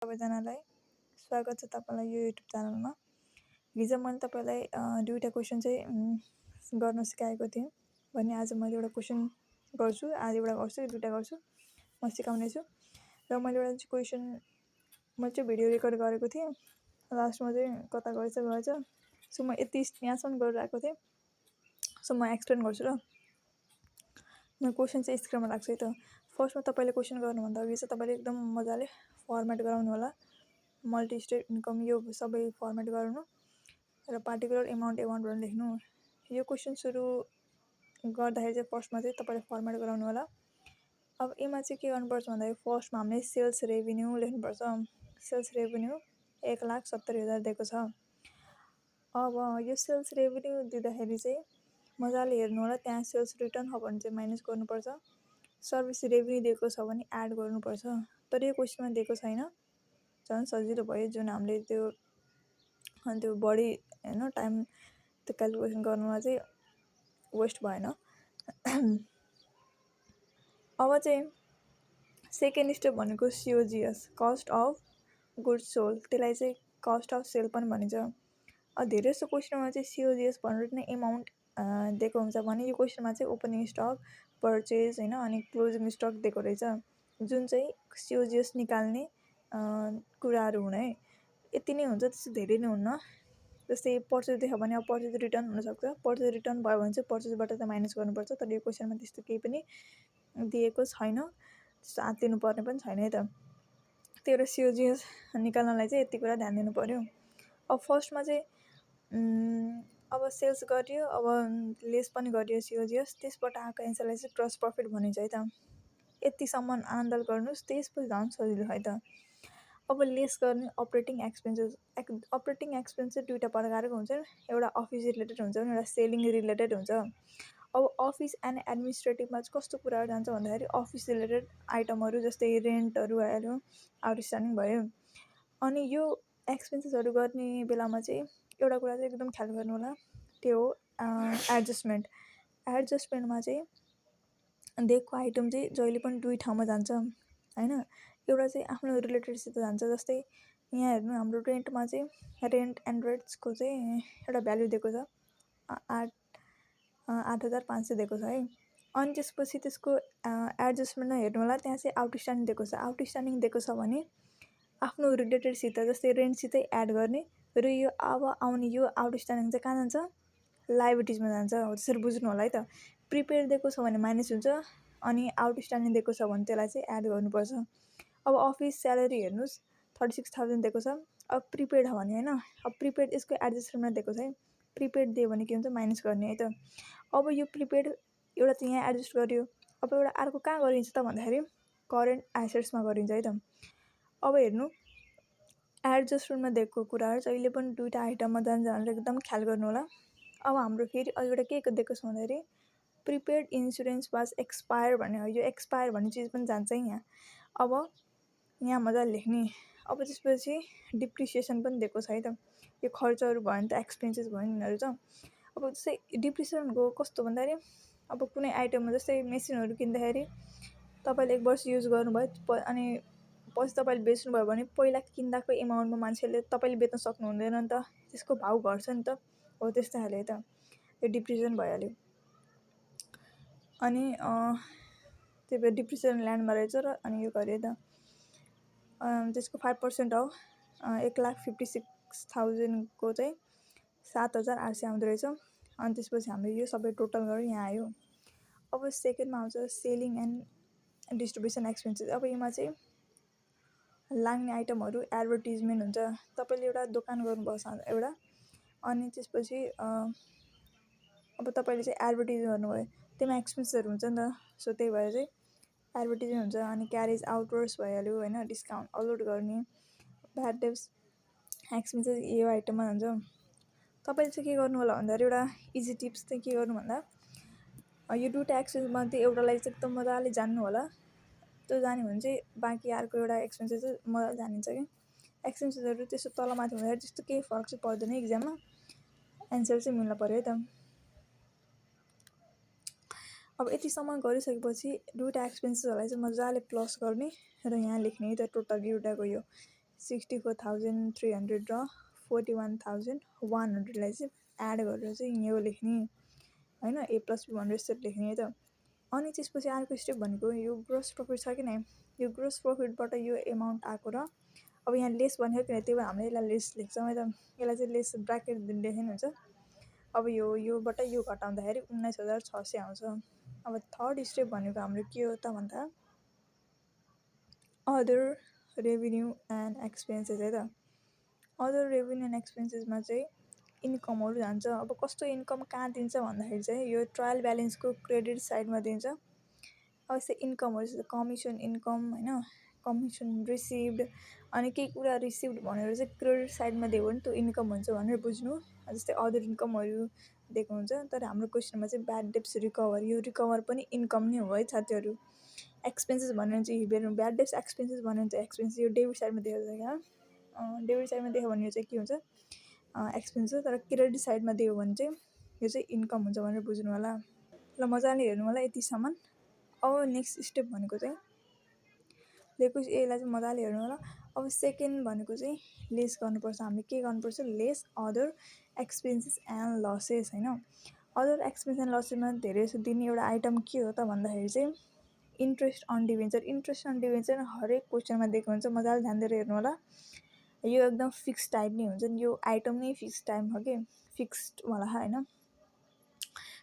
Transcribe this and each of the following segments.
सबैजनालाई स्वागत छ तपाईँलाई यो युट्युब च्यानलमा। हिजो मैले तपाईँलाई दुईवटा क्वेसन चाहिँ गर्न सिकाएको थिएँ भने आज मैले एउटा क्वेसन गर्छु, आज एउटा गर्छु, दुईवटा गर्छु, म सिकाउनेछु। र मैले एउटा चाहिँ क्वेसन मैले चाहिँ भिडियो रेकर्ड गरेको थिएँ, लास्टमा चाहिँ कता गएछ। सो म यति यहाँसम्म गरिरहेको थिएँ। सो म एक्सप्लेन गर्छु र म क्वेसन चाहिँ स्क्रिनमा राख्छु है त। फर्स्टमा तपाईँले क्वेसन गर्नुभन्दा अघि चाहिँ तपाईँले एकदम मजाले फर्मेट गराउनु होला। मल्टी स्टेट इन्कम यो सबै फर्मेट गराउनु र पार्टिकुलर एमाउन्ट भनेर लेख्नु। यो क्वेसन सुरु गर्दाखेरि चाहिँ फर्स्टमा चाहिँ तपाईँले फर्मेट गराउनु होला। अब यसमा चाहिँ के गर्नुपर्छ भन्दाखेरि फर्स्टमा हामीले सेल्स रेभिन्यू लेख्नुपर्छ। सेल्स रेभिन्यू 1,70,000 दिएको छ। अब यो सेल्स रेभिन्यू दिँदाखेरि चाहिँ मजाले हेर्नु होला, त्यहाँ सेल्स रिटर्न हो भने चाहिँ माइनस गर्नुपर्छ, सर्भिस रेभिन्यू दिएको छ भने एड गर्नुपर्छ। तर यो क्वेसनमा दिएको छैन, झन् सजिलो भयो, जुन हामीले त्यो बढी होइन टाइम त्यो क्यालकुलेसन गर्नुमा चाहिँ वेस्ट भएन। अब चाहिँ सेकेन्ड स्टेप भनेको COGS, cost of goods sold, त्यसलाई चाहिँ कस्ट अफ सेल पनि भनिन्छ। धेरै जस्तो क्वेसनमा चाहिँ COGS भनेर नै एमाउन्ट दिएको हुन्छ भने यो क्वेसनमा चाहिँ ओपनिङ स्टक, पर्चेज होइन अनि क्लोजिङ स्टक दिएको रहेछ, जुन चाहिँ COGS निकाल्ने कुराहरू हुन् है। यति नै हुन्छ, त्यस्तो धेरै नै हुन्न। जस्तै पर्चेज देख्यो भने अब पर्चेज रिटर्न हुनसक्छ, पर्चेज रिटर्न भयो भने चाहिँ पर्चेजबाट त माइनस गर्नुपर्छ। तर यो क्वेसनमा त्यस्तो केही पनि दिएको छैन, त्यस्तो हात लिनुपर्ने पनि छैन है त। त्यही भएर COGS निकाल्नलाई चाहिँ यति कुरा ध्यान दिनु पऱ्यो। अब फर्स्टमा चाहिँ अब सेल्स गरियो, अब लेस पनि गरियो COGS, त्यसबाट आएको एन्सरलाई चाहिँ ग्रस प्रफिट भनिन्छ है त। यतिसम्म आनन्द गर्नुहोस्, त्यसपछि झन् सजिलो है त। अब लेस गर्ने अपरेटिङ एक्सपेन्सेस। अपरेटिङ एक्सपेन्स चाहिँ दुईवटा प्रकारको हुन्छ, एउटा अफिस रिलेटेड हुन्छ भने एउटा सेलिङ रिलेटेड हुन्छ। अब अफिस एन्ड एडमिनिस्ट्रेटिभमा चाहिँ कस्तो कुराहरू जान्छ भन्दाखेरि अफिस रिलेटेड आइटमहरू जस्तै रेन्टहरू भयो, आउटस्ट्यान्डिङ भयो। अनि यो एक्सपेन्सेसहरू गर्ने बेलामा चाहिँ एउटा कुरा चाहिँ एकदम ख्याल गर्नु होला, त्यो हो एडजस्टमेन्ट। एडजस्टमेन्टमा चाहिँ दिएको आइटम चाहिँ जहिले पनि दुई ठाउँमा जान्छ होइन। एउटा चाहिँ आफ्नो रिलेटेडसित जान्छ, जस्तै यहाँ हेर्नु, हाम्रो रेन्टमा चाहिँ रेन्ट एन्ड रेट्सको चाहिँ एउटा भ्याल्यु दिएको छ 8,500 दिएको छ है। अनि त्यसपछि त्यसको एडजस्टमेन्टमा हेर्नु होला, त्यहाँ चाहिँ आउटस्ट्यान्डिङ दिएको छ। आउटस्ट्यान्डिङ दिएको छ भने आफ्नो रिलेटेडसित जस्तै रेन्टसितै एड गर्ने, र यो अब आउने यो आउटस्ट्यान्डिङ चाहिँ कहाँ जान्छ, लाइबिलिटिजमा जान्छ। हो त्यसरी बुझ्नु होला है त। प्रिपेड दिएको छ भने माइनस हुन्छ, अनि आउटस्ट्यान्डिङ दिएको छ भने त्यसलाई चाहिँ एड गर्नुपर्छ। अब अफिस स्यालेरी हेर्नुहोस् 36,000 दिएको छ। अब प्रिपेड हो भने होइन, अब प्रिपेड यसको एडजस्टमेन्टमा दिएको छ है, प्रिपेड दियो भने के हुन्छ, माइनस गर्ने है त। अब यो प्रिपेड एउटा चाहिँ यहाँ एडजस्ट गरियो, अब एउटा अर्को कहाँ गरिन्छ त भन्दाखेरि करेन्ट एसेट्समा गरिन्छ है त। अब हेर्नु, एडजस्टमेन्टमा दिएको कुराहरू जहिले पनि दुईवटा आइटममा जान्छ भनेर एकदम ख्याल गर्नु होला। अब हाम्रो फेरि अझ एउटा के दिएको छ भन्दाखेरि प्रिपेड इन्सुरेन्स वाज एक्सपायर भन्ने हो। यो एक्सपायर भन्ने चिज पनि जान्छ यहाँ। अब यहाँ मजाले लेख्ने। अब त्यसपछि डिप्रिसिएसन पनि दिएको छ है त। यो खर्चहरू भयो भने त एक्सपेन्सेस भयो नि यिनीहरू त। अब जस्तै डिप्रिसिएसनको कस्तो भन्दाखेरि अब कुनै आइटममा जस्तै मेसिनहरू किन्दाखेरि तपाईँले 1 वर्ष युज गर्नुभयो अनि पछि तपाईँले बेच्नुभयो भने पहिला किन्दाको एमाउन्टमा मान्छेले तपाईँले बेच्न सक्नु हुँदैन नि त, त्यसको भाउ घट्छ नि त। हो त्यस्तो खाले त, यो डिप्रिसिएसन भइहाल्यो। अनि त्यही भएर डिप्रिसिएसन ल्यान्डमा रहेछ र अनि यो गरेँ त। त्यसको 5% हो, 1,56,000 को चाहिँ 7,800 आउँदो रहेछ। अनि त्यसपछि हामीले यो सबै टोटल गरेर यहाँ आयो। अब सेकेन्डमा आउँछ सेलिङ एन्ड डिस्ट्रिब्युसन एक्सपेन्सेस। अब यसमा चाहिँ लाग्ने आइटमहरू एडभर्टिजमेन्ट हुन्छ। तपाईँले एउटा दोकान गर्नुपर्छ एउटा, अनि त्यसपछि अब तपाईँले चाहिँ एडभर्टिज गर्नुभयो, त्यसमा एक्सपेन्सेसहरू हुन्छ नि त। सो त्यही भएर चाहिँ एडभर्टिजमेन्ट हुन्छ। अनि क्यारेज आउटवर्स भइहाल्यो होइन, डिस्काउन्ट अलर्ट गर्ने, ब्याड डेब्स एक्सपेन्सेस यो आइटममा हुन्छ। तपाईँले चाहिँ के गर्नु होला भन्दाखेरि एउटा इजी टिप्स चाहिँ के गर्नु भन्दा यो दुईवटा एक्सपेन्समध्ये एउटालाई चाहिँ एकदम मजाले जान्नु होला। त्यो जान्यो भने चाहिँ बाँकी अर्को एउटा एक्सपेन्सेस चाहिँ मजाले जानिन्छ कि। एक्सपेन्सेसहरू त्यस्तो तलमाथि हुँदाखेरि त्यस्तो केही फरक चाहिँ पर्दैन इक्जाममा, एन्सर चाहिँ मिल्नु पऱ्यो है त। अब यतिसम्म गरिसकेपछि दुईवटा एक्सपेन्सेसहरूलाई चाहिँ मजाले प्लस गर्ने र यहाँ लेख्ने है त टोटल दुईवटाको यो 64,300 र 41,100लाई चाहिँ एड गरेर चाहिँ यो लेख्ने होइन, ए प्लस बी भनेर यसरी लेख्ने है त। अनि त्यसपछि अर्को स्टेप भनेको यो ग्रोस प्रफिट छ कि नै, यो ग्रोस प्रफिटबाट यो एमाउन्ट आएको र अब यहाँ लेस भनेको किन, त्यही भएर हामीले यसलाई लेस लेख्छौँ है त। यसलाई चाहिँ लेस ब्राकेट लेख्नु हुन्छ। अब योबाट यो घटाउँदाखेरि 19,600 आउँछ। अब थर्ड स्टेप भनेको हाम्रो के हो त भन्दा अदर रेभिन्यू एन्ड एक्सपेन्सेस है त। अदर रेभिन्यू एन्ड एक्सपेन्सेसमा चाहिँ इन्कमहरू जान्छ। अब कस्तो इन्कम कहाँ दिन्छ भन्दाखेरि चाहिँ यो ट्रायल ब्यालेन्सको क्रेडिट साइडमा दिन्छ। अब यस्तै इन्कमहरू जस्तो कमिसन इन्कम होइन, कमिसन रिसिभ्ड, अनि केही कुरा रिसिभ्ड भनेर चाहिँ क्रेडिट साइडमा दियो भने त्यो इन्कम हुन्छ भनेर बुझ्नु। जस्तै अदर इन्कमहरू दिएको हुन्छ, तर हाम्रो क्वेसनमा चाहिँ ब्याड डेप्स रिकभर, यो रिकभर पनि इन्कम नै हो है साथीहरू। एक्सपेन्सेस भनेर चाहिँ हेर्नु, ब्याड डेप्स एक्सपेन्सेस भनेर चाहिँ एक्सपेन्सेस यो डेबिट साइडमा दिएको छ क्या, डेबिट साइडमा देख्यो भने यो चाहिँ के हुन्छ एक्सपेन्सेस, तर क्रेडिट साइडमा दियो भने चाहिँ यो चाहिँ इन्कम हुन्छ भनेर बुझ्नु होला। ल मजाले हेर्नु होला यतिसम्म। अब नेक्स्ट स्टेप भनेको चाहिँ दिएको यसलाई चाहिँ मजाले हेर्नु होला। अब सेकेन्ड भनेको चाहिँ लेस गर्नुपर्छ, हामीले के गर्नुपर्छ, lace other expenses and losses होइन। अदर एक्सपेन्स एन्ड लसेसमा धेरै जस्तो दिने एउटा आइटम के हो त भन्दाखेरि चाहिँ interest on debenture. Interest on debenture हरेक क्वेसनमा दिएको हुन्छ, मजाले ध्यान दिएर हेर्नु होला। यो एकदम फिक्स टाइप नै हुन्छ नि, यो आइटम नै फिक्स टाइम हो कि फिक्स्ड वाला होइन।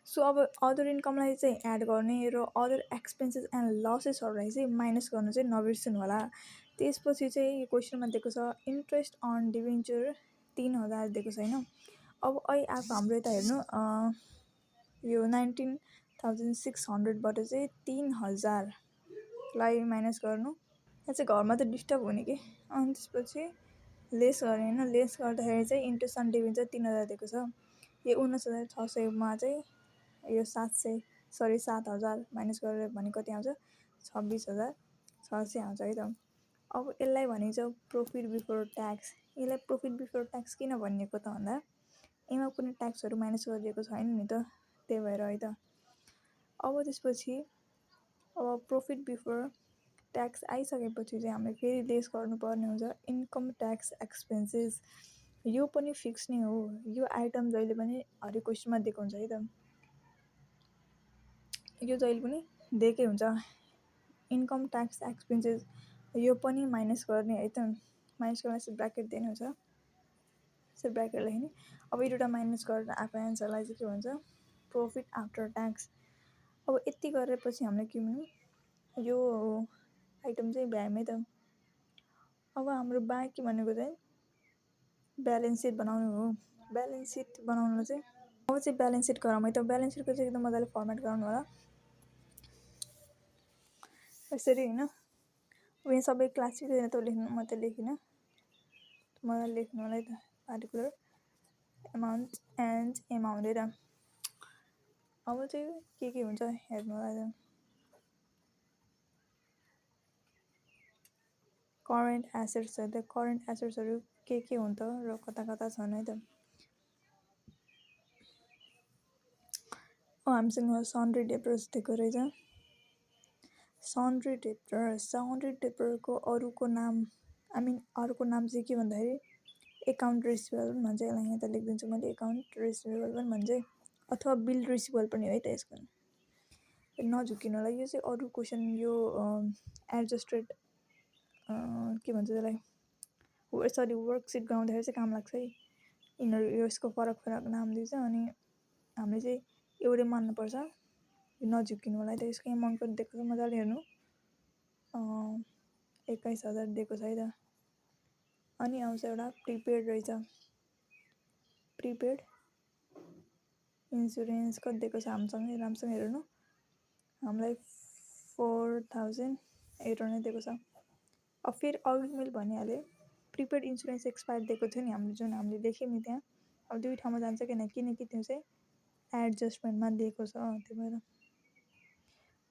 सो अब अदर इन्कमलाई चाहिँ एड गर्ने र अदर एक्सपेन्सेस एन्ड लसेसहरूलाई चाहिँ माइनस गर्नु चाहिँ नबिर्सनु होला। त्यसपछि चाहिँ यो क्वेसनमा दिएको छ इन्ट्रेस्ट अन डिभेन्चर 3,000 दिएको छ होइन। अब अहिले आएको हाम्रो यता हेर्नु, यो 19,600बाट चाहिँ 3,000लाई माइनस गर्नु। यहाँ चाहिँ घरमा त डिस्टर्ब हुने कि। अनि त्यसपछि लेस गर्ने होइन, लेस गर्दाखेरि चाहिँ इन्ट्रेस्ट अन डिभेन्चर 3,000 दिएको छ। यो 19,600मा चाहिँ यो 7,000 माइनस गरेर भने कति आउँछ, 26,600 आउँछ है त। अब यसलाई भनिन्छ प्रफिट बिफोर ट्याक्स। यसलाई प्रफिट बिफोर ट्याक्स किन भनिएको त भन्दा यसमा कुनै ट्याक्सहरू माइनस गरिएको छैन नि त, त्यही भएर है त। अब त्यसपछि अब प्रफिट बिफोर ट्याक्स आइसकेपछि चाहिँ हामीले फेरि लेस गर्नुपर्ने हुन्छ इन्कम ट्याक्स एक्सपेन्सेस। यो पनि फिक्स नै हो, यो आइटम जहिले पनि हरेक क्वेसनमा दिएको हुन्छ है त, यो जहिले पनि दिएकै हुन्छ। इन्कम ट्याक्स एक्सपेन्सेस यो पनि माइनस गर्ने है त, माइनस गर्न चाहिँ ब्राकेट दिनु हुन्छ, यसरी ब्राकेट लेख्ने। अब यो दुईवटा माइनस गरेर आएको एन्सरलाई चाहिँ के भन्छ, प्रफिट आफ्टर ट्याक्स। अब यति गरेपछि हामीले के भन्नु, यो आइटम चाहिँ भ्याएँ है त। अब हाम्रो बाँकी भनेको चाहिँ ब्यालेन्स सिट बनाउनु हो। ब्यालेन्स सिट बनाउनु चाहिँ अब चाहिँ ब्यालेन्स सिट गरौँ है त। ब्यालेन्स सिटको चाहिँ एकदम मजाले फर्मेट गराउनु होला यसरी होइन। अब यहाँ सबै क्लासिक होइन त लेख्नु, म त लेखिनँ, मजाले लेख्नु होला है त। पार्टिकुलर एमाउन्ट एन्ड एमाउन्ट है त। अब चाहिँ के हुन्छ हेर्नु होला त। करेन्ट एसेट्स है त, करेन्ट एसेट्सहरू के हुन् त र कता कता छन् है त। हामीसँग सन्ड्री डेब्टर्स दिएको रहेछ। सन्ड्री डेब्टरको अरूको नाम अरूको नाम चाहिँ के भन्दाखेरि एकाउन्ट रिसिभेबल पनि भन्छ। यसलाई यहाँ त लेखिदिन्छु मैले, एकाउन्ट रिसिभेबल पनि भन्छ अथवा बिल रिसिभेबल पनि है त। यसको नझुकिनु होला, यो चाहिँ अरू क्वेसन, यो एडजस्टेड के भन्छ त्यसलाई, सरी वर्कसिट गराउँदाखेरि चाहिँ काम लाग्छ है। यिनीहरू यसको फरक फरक नाम दिन्छ अनि हामीले चाहिँ एउटै मान्नुपर्छ, नझुकिनु होला है त। यसको एमाउन्ट पनि दिएको छ, मजाले हेर्नु, 21,000 दिएको छ है त। अनि आउँछ एउटा प्रिपेड रहेछ, प्रिपेड इन्सुरेन्स कति दिएको छ हामीसँग, राम्रोसँग हेर्नु, हामीलाई 4,800 दिएको छ। अब फेरि अघि मैले भनिहालेँ प्रिपेड इन्सुरेन्स एक्सपायर दिएको थियो नि हामीले, जुन हामीले लेख्यौँ नि त्यहाँ। अब दुई ठाउँमा जान्छ किनकि त्यो चाहिँ एडजस्टमेन्टमा दिएको छ, त्यही भएर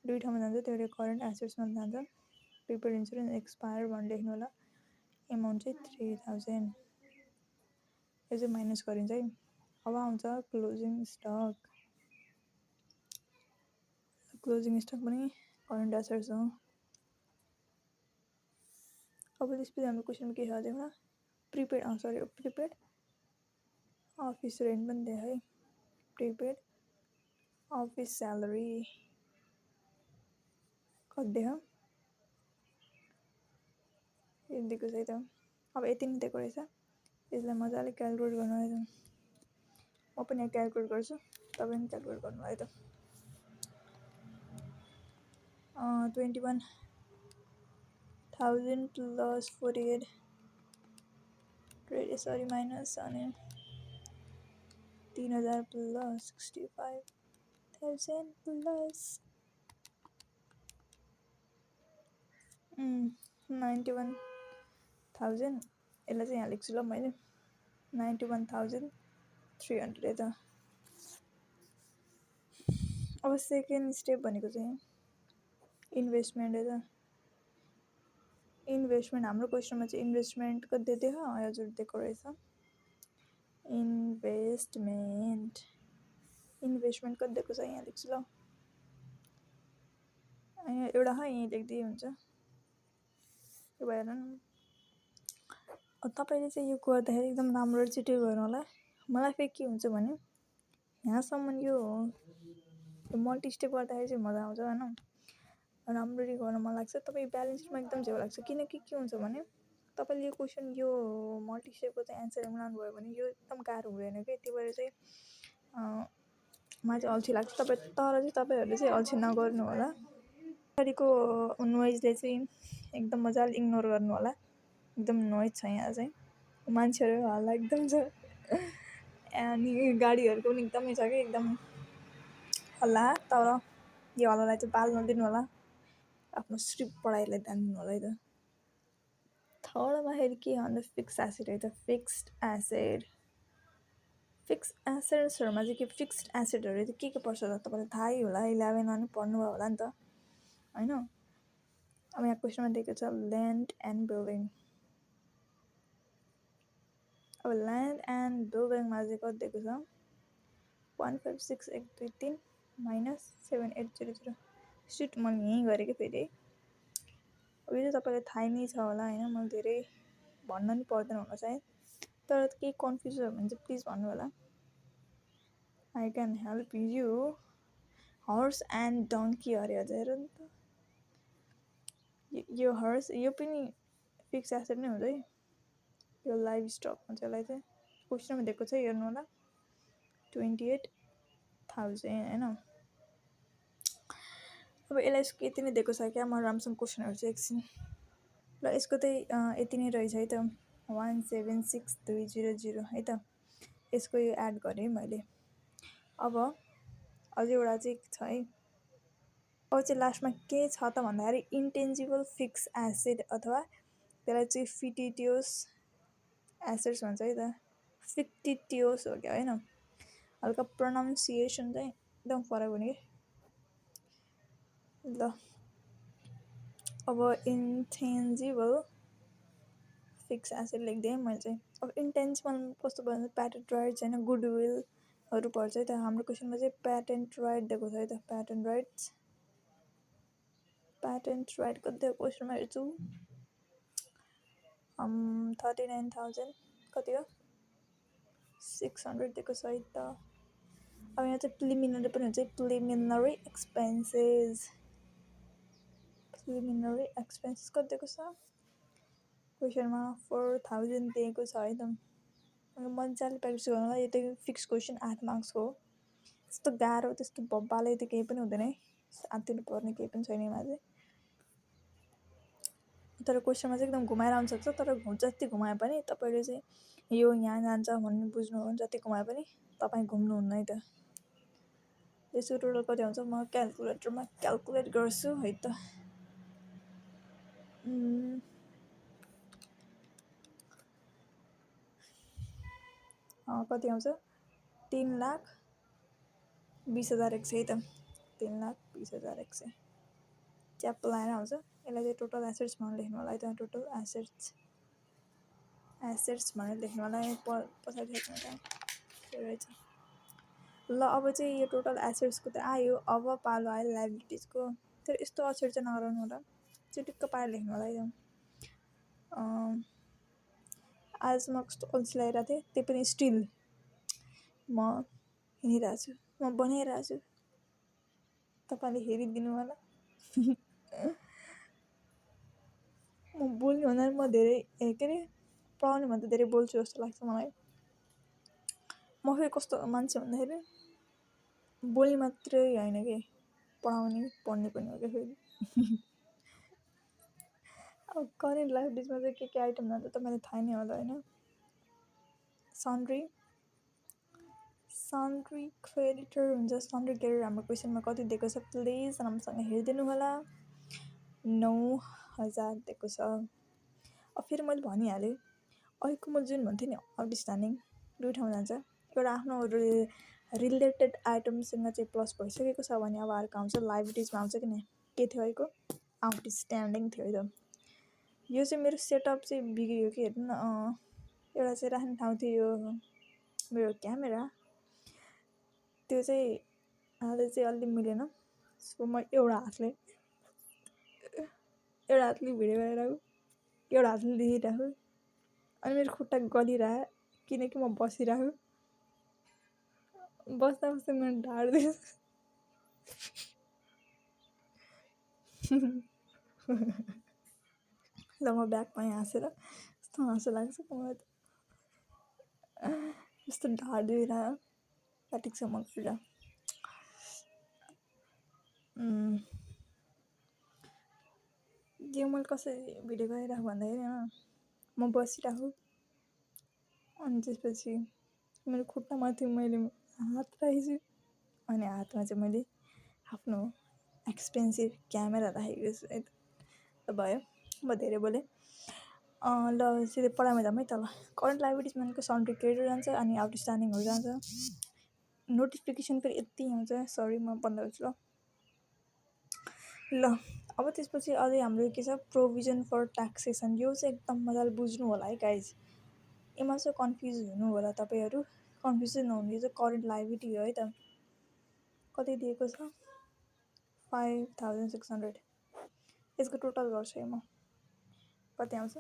दुई ठाउँमा जान्छ। त्यो भएर करेन्ट एसेट्समा जान्छ, प्रिपेड इन्सुरेन्स एक्सपायर भनेर लेख्नु होला। एमाउन्ट चाहिँ 3,000, यो चाहिँ माइनस गरिन्छ है। अब आउँछ क्लोजिङ स्टक। क्लोजिङ स्टक पनि करेन्ट एसेट्स हो। अब त्यसपछि हाम्रो क्वेसनमा के छ देखौँ न, प्रिपेड अफिस रेन्ट पनि दियो है, प्रिपेड अफिस स्यालेरी कति दियो दिएको छ है त। अब यति नै दिएको रहेछ, यसलाई मजाले क्यालकुलेट गर्नु है त। म पनि यहाँ क्यालकुलेट गर्छु, तपाईँ पनि क्यालकुलेट गर्नु है त। 21,000 प्लस 48 सरी माइनस अनि 3,000 प्लस 65,000 प्लस 91,000, यसलाई चाहिँ यहाँ लेख्छु ल मैले, 91,300 है त। अब सेकेन्ड स्टेप भनेको चाहिँ इन्भेस्टमेन्ट है त। इन्भेस्टमेन्ट हाम्रो क्वेसनमा चाहिँ इन्भेस्टमेन्ट कति दिएको, हजुर दिएको रहेछ। इन्भेस्टमेन्ट कति दिएको छ यहाँ लेख्छु ल, यहाँ एउटा है यहीँ लेख्दै हुन्छ, यो भएर न। तपाईँले चाहिँ यो गर्दाखेरि एकदम राम्रोसित गर्नु होला। मलाई फेरि के हुन्छ भने यहाँसम्म यो मल्टी स्टेप गर्दाखेरि चाहिँ मजा आउँछ होइन, राम्ररी गर्न मन लाग्छ। तपाईँ ब्यालेन्स सिटमा एकदम झ्याउ लाग्छ, किनकि के हुन्छ भने तपाईँले यो क्वेसन यो मल्टी स्टेपको चाहिँ एन्सर बनाउनु भयो भने यो एकदम गाह्रो हुँदैन कि, त्यही भएर चाहिँ मलाई चाहिँ अल्छी लाग्छ। तर चाहिँ तपाईँहरूले चाहिँ अल्छी नगर्नु होला। पछाडिको नोइजले चाहिँ एकदम मजाले इग्नोर गर्नु होला, एकदम नोइज छ यहाँ चाहिँ, मान्छेहरू हल्ला एकदम छ अनि गाडीहरूको पनि एकदमै छ कि एकदम हल्ला। तर यो हल्लालाई चाहिँ बाल नदिनु होला, आफ्नो स्ट्रिप पढाइलाई ध्यान दिनु होला है त। थर्डमा फेरि के भन्दा फिक्स्ड एसेट है त। फिक्स्ड एसेट्सहरूमा चाहिँ के फिक्स्ड एसेटहरू चाहिँ के पर्छ त तपाईँलाई थाहै होला, 11मा पनि पढ्नुभयो होला नि त होइन। अब यहाँ क्वेसनमा दिएको छ ल्यान्ड एन्ड बिल्डिङ। अब ल्यान्ड एन्ड बिल्डिङमा चाहिँ कति दिएको छ, 156,123 माइनस 7,800। सिट मैले यहीँ गरेँ कि फेरि, अब यो चाहिँ तपाईँलाई थाहै नै छ होला होइन, मैले धेरै भन्न नि पर्दैन होला सायद। तर केही कन्फ्युज भयो भने चाहिँ प्लिज भन्नु होला, I can help you. Horse and donkey अरे हजुर नि त, यो हर्स यो पनि फिक्स एसेट नै हुन्छ है, यो लाइभ स्टक हुन्छ यसलाई चाहिँ। क्वेसनमा दिएको छ हेर्नु होला, 28,000 होइन। अब यसलाई यति नै दिएको छ क्या, म राम्रोसँग क्वेसनहरू चाहिँ एकछिन ल। यसको चाहिँ यति नै रहेछ है त, 176,200 है त। यसको यो एड गरेँ मैले। अब अझै एउटा चाहिँ छ है, अब चाहिँ लास्टमा के छ त भन्दाखेरि इन्टेन्जिबल फिक्स एसेट अथवा त्यसलाई चाहिँ फिक्टिटियस एसेट्स भन्छ है त। फिक्टिटियस हो क्या होइन, हल्का प्रोनाउन्सिएसन चाहिँ एकदम फरक हुने कि ल। अब इन्टेन्जिबल फिक्स एसेट लेख्दिएँ मैले चाहिँ। अब इन्टेन्जिबल कस्तो भन्दा प्याटेन्ट राइट्स होइन, गुडविलहरू पर्छ है त। हाम्रो क्वेसनमा चाहिँ प्याटेन्ट राइट दिएको छ है त। प्याटेन्ट राइट कति दिएको क्वेसनमा हेर्छु, 39,000 कति हो 600 दिएको छ है त। अब यहाँ चाहिँ प्रिलिमिनरी पनि हुन्छ, प्रिलिमिनरी एक्सपेन्सेस कति दिएको छ क्वेसनमा, 4,000 दिएको छ है त। मजाले प्र्याक्टिस गर्नु होला, यो त फिक्स क्वेसन 8 मार्क्सको हो। त्यस्तो गाह्रो त्यस्तो बब्बाले त केही पनि हुँदैन है, आत्तिनु पर्ने केही पनि छैन यसमा चाहिँ। तर क्वेसनमा चाहिँ एकदम घुमाएर आउनु सक्छ, तर जति घुमाए पनि तपाईँले चाहिँ यो यहाँ जान्छ भन्ने बुझ्नु हो भने जति घुमाए पनि तपाईँ घुम्नुहुन्न है त। यसको टोटल कति आउँछ म क्यालकुलेटरमा क्यालकुलेट गर्छु है त। कति आउँछ 3,20,100 है त। 3,20,100 च्याप लाएर आउँछ। यसलाई चाहिँ टोटल एसेट्स भनेर लेख्नु होला है त। टोटल एसेट्स भनेर लेख्नु होला है, पछाडि रहेछ ल। अब चाहिँ यो टोटल एसेट्सको त आयो, अब पालो आयो लाइबिलिटिजको। तर यस्तो अक्षर चाहिँ नगराउनु होला, चुटिक्क पारेर लेख्नु होला है। आज म कस्तो अल्छी लागिरहेको थिएँ, त्यही पनि स्टिल म हिँडिरहेको छु, म बनाइरहेको छु। तपाईँले हेरिदिनु होला। म बोल्ने भन्दा म धेरै के अरे पढाउने भन्दा धेरै बोल्छु जस्तो लाग्छ मलाई। म फेरि कस्तो मान्छे भन्दाखेरि बोल्ने मात्रै होइन कि पढाउने पढ्ने पनि हो क्या फेरि। अब करेन्ट लाइब्रेरीमा चाहिँ के आइटम हुन्छ तपाईँलाई थाहा नै होला होइन। सन्ड्री क्रेडिटर हुन्छ। सन्ड्री क्रेडिटर हाम्रो क्वेसनमा कति दिएको छ प्लिज राम्रोसँग हेरिदिनु होला। 9,000 दिएको छ। अब फेरि मैले भनिहालेँ अहिलेको म जुन भन्थेँ नि आउटस्ट्यान्डिङ दुई ठाउँ जान्छ। एउटा आफ्नो रिलेटेड आइटमसँग चाहिँ प्लस भइसकेको छ भने अब अर्को आउँछ लाइब्रेरीजमा आउँछ कि नै के थियो अहिलेको आउटस्ट्यान्डिङ थियो है त। यो चाहिँ मेरो सेटअप चाहिँ बिग्रियो कि हेर्नु न। एउटा चाहिँ राख्ने ठाउँ थियो यो मेरो क्यामेरा, त्यो चाहिँ हालले चाहिँ अलि मिलेन। सो म एउटा हातले भिडियो गरिरहेको, एउटा हातले देखिरहेको, अनि मेरो खुट्टा गलिरह्यो किनकि म बसिरहेको। बस्दा बस्दा मेरो ढाड दुख्यो। ल म ब्याकमा हाँसेर यस्तो हाँसो लाग्छ मलाई त, यस्तो ढाड दुखिरहेको। ठिक छ म गरिरह। यो मैले कसरी भिडियो गरिरहेको भन्दाखेरि होइन म बसिरहेको, अनि त्यसपछि मेरो खुट्टामाथि मैले हात राखेको छु, अनि हातमा चाहिँ मैले आफ्नो एक्सपेन्सिभ क्यामेरा राखेको छु है त। भयो म धेरै बोलेँ। ल सिधै पढाइमा जाऊँ है त। ल करेन्ट लाइब्रेरीजमाको सन्ड्री क्रेडिटर जान्छ अनि आउटस्ट्यान्डिङहरू जान्छ। नोटिफिकेसन फेरि यति आउँछ, सरी म बन्द गर्छु ल। ल अब त्यसपछि अझै हाम्रो के छ प्रोभिजन फर ट्याक्सेसन। यो चाहिँ एकदम मजाले बुझ्नु होला है गाइज। यसमा चाहिँ कन्फ्युज हुनु होला तपाईँहरू, कन्फ्युज नहुनु। यो चाहिँ करेन्ट लाइबिलिटी हो है त। कति दिएको छ 5,600। यसको टोटल गर्छु है म, कति आउँछ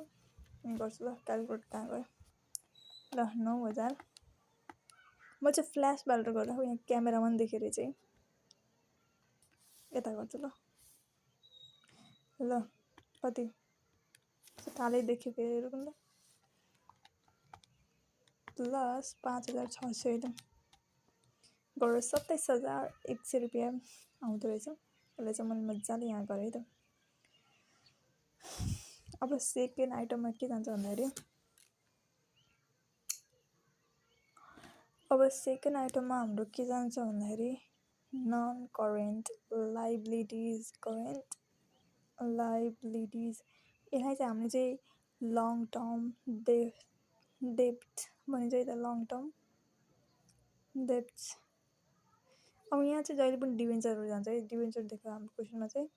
गर्छु ल। क्यालकुलेट कहाँ गयो ल। 9,000 म चाहिँ फ्ल्यास बालेर गर्दा यहाँ क्यामेरामा पनि देखेर चाहिँ यता गर्छु ल। ल कति कालै देख्यो फेरि पनि प्लस 5,600 त गरेर 27,100 रुपियाँ आउँदो रहेछ। यसलाई चाहिँ मैले मजाले यहाँ गरेँ है त। अब सेकेन्ड आइटममा के जान्छ भन्दाखेरि, अब सेकेन्ड आइटममा हाम्रो के जान्छ भन्दाखेरि non current liabilities. Current liabilities यसलाई चाहिँ हामीले चाहिँ लङ टर्म डेब्ट भनिन्छ है त। Long term debts. अब यहाँ चाहिँ जहिले पनि डिभेन्चरहरू जान्छ है। डिभेन्चर देख्छ हाम्रो क्वेसनमा चाहिँ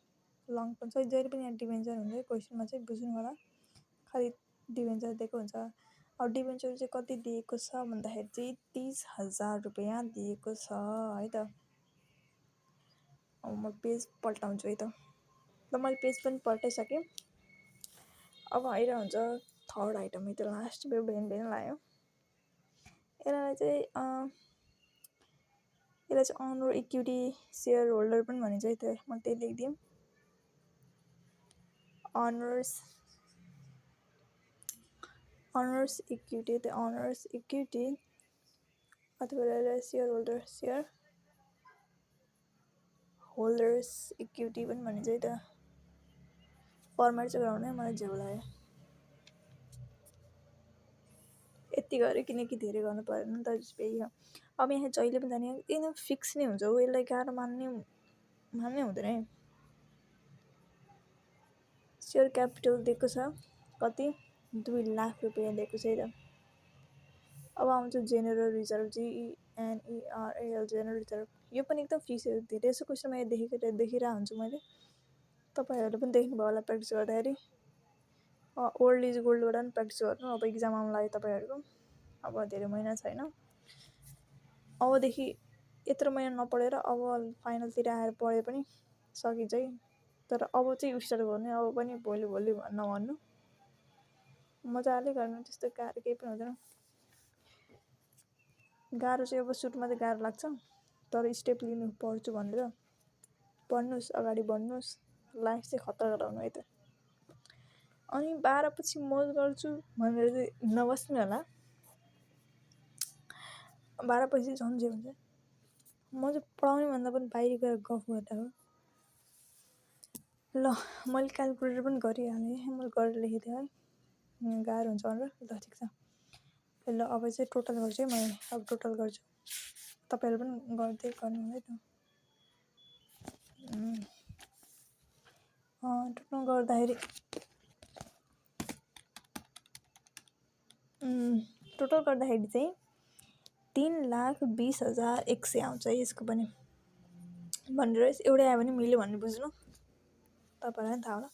लङ टर्म चाहिँ जहिले पनि यहाँ डिभेन्चर हुन्छ क्वेसनमा चाहिँ, बुझ्नु होला। खालि डिभेन्चर दिएको हुन्छ। अब डिभेन्चर चाहिँ कति दिएको छ भन्दाखेरि चाहिँ 30,000 रुपियाँ दिएको छ है त। अब म पेज पल्टाउँछु है त। ल मैले पेज पनि पल्टाइसकेँ। अब आइरह हुन्छ थर्ड आइटम है त, लास्ट भयो बिहान लाग्यो। यसलाई चाहिँ अनर इक्विटी सेयर होल्डर पनि भनिन्छ है त। म त्यही लेखिदिउँ अनर्स इक्विटी त अनर्स इक्विटी अथवा सेयर होल्डर्स इक्विटी पनि भनिन्छ है त। फर्मेट चाहिँ गराउनु है, मलाई झ्याउ लाग्यो यति गरेँ किनकि धेरै गर्नु परेन नि त। अब यहाँ जहिले पनि जाने एकदम फिक्स नै हुन्छ हो, यसलाई गाह्रो मान्ने हुँदैन है। सेयर क्यापिटल दिएको छ कति 2 लाख रुपियाँ दिएको छ है त। अब आउँछ general reserve JENERAL general reserve. यो पनि एकदम फिक्स हो। धेरै जस्तो क्वेसनमा यहाँ देखिरहेको हुन्छु मैले, तपाईँहरूले पनि देख्नुभयो होला प्र्याक्टिस गर्दाखेरि। ओल्ड इज गोल्डबाट पनि प्र्याक्टिस गर्नु। अब इक्जाम आउनु लाग्यो तपाईँहरूको, अब धेरै महिना छैन। अबदेखि यत्रो महिना नपढेर अब फाइनलतिर आएर पढे पनि सकिन्छ है। तर अब चाहिँ स्टार्ट गर्नु, अब पनि भोलि नभन्नु। मजाले गर्नु, त्यस्तो गाह्रो केही पनि हुँदैन। गाह्रो चाहिँ अब सुरुमा चाहिँ गाह्रो लाग्छ, तर स्टेप लिनु पढ्छु भनेर पढ्नुहोस्, अगाडि बढ्नुहोस्, लाइफ चाहिँ खतरा गराउनु है त। अनि 12 पछि मौज गर्छु भनेर चाहिँ नबस्नु होला। 12 पछि झन् जे हुन्छ, म चाहिँ पढाउने भन्दा पनि बाहिर गएर गफ गर्दा हो। ल मैले क्यालकुलेटर पनि गरिहालेँ, मैले गरेर लेखिदिएँ है, गाह्रो हुन्छ भनेर। ल ठिक छ, ल अब चाहिँ टोटल गर्छु है मैले, अब टोटल गर्छु, तपाईँहरू पनि गर्दै गर्नु है त। टोटल गर्दाखेरि चाहिँ 3,20,100 आउँछ है यसको पनि भनेर। एउटै आयो भने मिल्यो भन्ने बुझ्नु, तपाईँहरूलाई पनि थाहा होला।